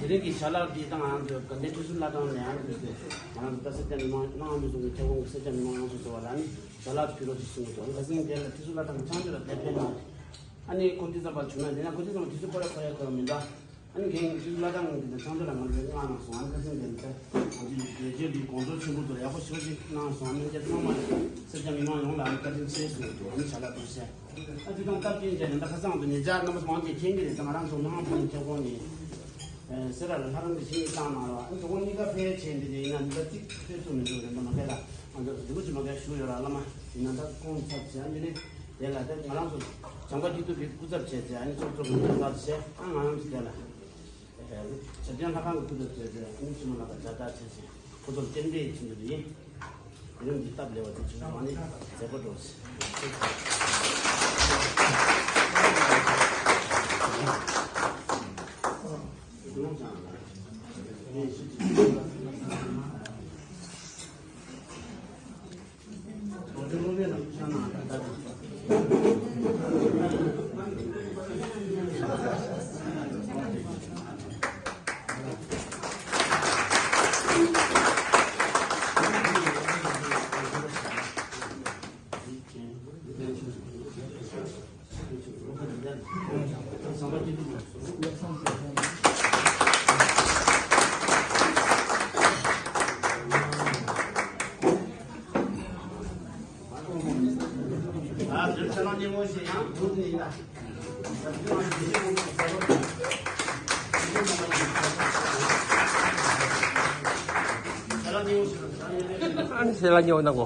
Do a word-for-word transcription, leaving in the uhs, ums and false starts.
དེ་རིང་གི་ཞལ་ལག་འདི་དང་ང་ཚོ་དགའ་ལྡན་ཁྲི་ཟུར་བླ་བྲང་ནས་ཡང་འདུག་སྟེ། ང་རང་ཚོ་ད་སེར་སྐྱ་མི་མང་གནང་བ་མི་བཟུང་གི་ཐེ་ཝང་གི་སེར་སྐྱ་མི་མང་ཡོངས་སུ་འཛོམས་པ་ལ་ནི་ཞལ་ལག་ཕུལ་རོགས་ཞེས་གསུངས་འདུག་ཁ་སང་དེ་ལ་ཁྲི་ཟུར་བླ་བྲང་གི་ཚང་ཆུ་ལ་དེ་ཕེབས་གནང་། ཨ་ནི་ཁོ་དུས་ཙམ་པར་བྱུང་ན་འདི་ན་ཁོ་དུས་ཙམ་པར་དུས་ཚོད་སྐོར་ལ་ཁོ་ཡ་ཁོ་ཡ་མི་འདྲ། ཨ་ནི་རྒན་ཁྲི་ཟུར་བླ་བྲང་གི་འདི་ཚང་ཆུ་ལ་ང་ཚོའི་མངགས་གནང་སོང་། ཨ་ནི་ཁ་སང་དེ་ལ་ད་ང་ཚོའི་དགེ་ཆོས་འདི་དགོངས་རྫོགས་ཆེན་པོ་ཚོ་ཡག་པོ་ཞེ་པོ་ཅིག་གནང་སོང་། ཨ་ནི་ཁྱེད་ཚང་མ་སེར་སྐྱ་མི་མང་ཡོངས་ལ་ཨ་ནི་བཀའ་དྲིན་ཆེ་ཞུ་འདུག་ཨ་ནི་ཞལ་ལག་ཐུགས་རྗེ་ཆེ། ཨ་ཅི་དང་སྟབས་བསྟུན་བྱས་ནས་ད་ཁ་སང་དུ་ཉེ་ཆར་རྣམ་པ་མང་ཆེ་མཁྱེན་གྱི་རེད། ད་ང་རང་ཚོ་ནང་པའི་ཁྱབ་ཁོངས་ནས་ཨ་སེ་ར་ལ་ལྷ་རམས་པའི་ཆིངས་ཡིག་བཏང་གནང་རོགས། ཨ་ནི་དོ་དགོང་གཉིས་ཀ་ཕལ་ཆེར་འདི་དེ་ཡིན་ན་འདི་ལ་གཅིག་ཕེབས་ཐུབ་མི་འདུག་རེད། ད་མ་གལ་ལ་ང་ཚོ་འདི་མོ་ཅིག་མ་གལ་ཞུ་ཡོད་ར། བླ་མ་ཡིན་ན་ད་ཁོང་ཚབ་བྱས། ཨ་འདི་ནི་དེ་ལ་ད་ང་རང་ཚོ་བྱང་པ་སྐྱིད་སྡུག་གི་སྐུ་ཚབ་བྱས་ཚེ་ཨ་ནི་ཚོགས་གཙོ་གི་སྐུ་ཚབ་བྱས། ཨ་ང་རང་ཚོ་དེ་ལ་ཞབས་བརྟན་ལྷ་ཁང་གི་སྐུ་ཚབ་བྱས་ཚེ་ཨ་ནི་ཕྱི་མ་ལ་ད་བྱ་བྲལ་བྱས་ཚེ་ཁོ་ཚོར་རྟེན་འབྲེལ་ཡིན་ཚུལ་འདི་ཡིན། ཡུམ་གྱི་སྟབས་ལེགས་པ་དེ་བྱུང་བ་ནི་མཛད་སྒོ་འགྲོ། ཨ་ནི་ཞལ་ལག་ཉོ་ན་གོ།